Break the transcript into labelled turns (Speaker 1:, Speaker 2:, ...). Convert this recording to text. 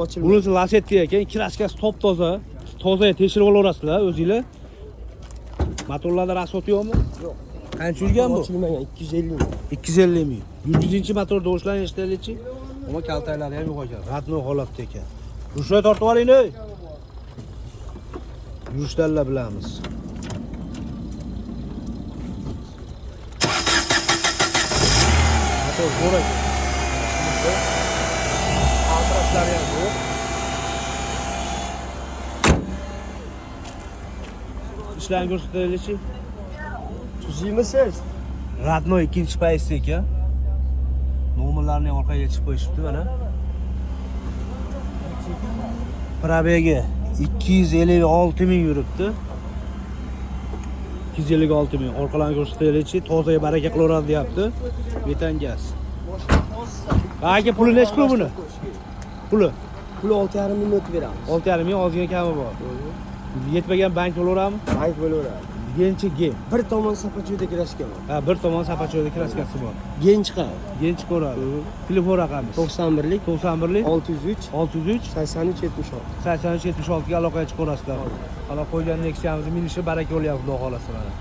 Speaker 1: Ochilmagan.
Speaker 2: Bunisi Lacetti ekan, kraskasi top-toza. Toza tekshirib olaverasizlar o'zinglar. Motorlarda rasxod yo'qmi?
Speaker 1: Yo'q.
Speaker 2: Qancha yurgan bu?
Speaker 1: Ochilmagan 250 ming.
Speaker 2: 250 ming. 100 motor do'shlarni eshitaylikchi. Ammo kaltaklari ham yo'q ekan. Radnoy holatda ekan. Rushlar tortib oling ey. Yurishlarla bilamiz. Motor zo'r ekan. Qaltirashlari ham yo'q. Ishlarni ko'rsataylikchi.
Speaker 1: Tuzimisiz?
Speaker 2: Radnoy ikkinchi paytda ekan. Nomerlarni orqaga chiqib qo'yishibdi mana. Probegi 256 ming yuribdi. 256 ming. Orqalarni ko'rsataylikchi, tozaga baraka qilaveradi deyapti. Metan gaz. Aka puli nechi pul buni? Puli
Speaker 1: Puli 6,5 ming o'tib beramiz.
Speaker 2: 6,5 ming ozgina kami bor. Yetmagan bank bo'laveradimi?
Speaker 1: Bank bo'laveradi.
Speaker 2: Genchi gen.
Speaker 1: Bir tomon sapachoyda kraska bor.
Speaker 2: Ha, bir tomon sapachoyda kraskasi bor.
Speaker 1: Gen chiqadi.
Speaker 2: Gen chiqaveradi. Telefon raqamimiz
Speaker 1: 91lik
Speaker 2: 91lik
Speaker 1: 603
Speaker 2: 603
Speaker 1: 83 76.
Speaker 2: 83 76 ga aloqaga chiqaverasizlar. Hali qo'ygan Nexia'mizni minishi baraka bo'lyapti, xudo xohlasa mana.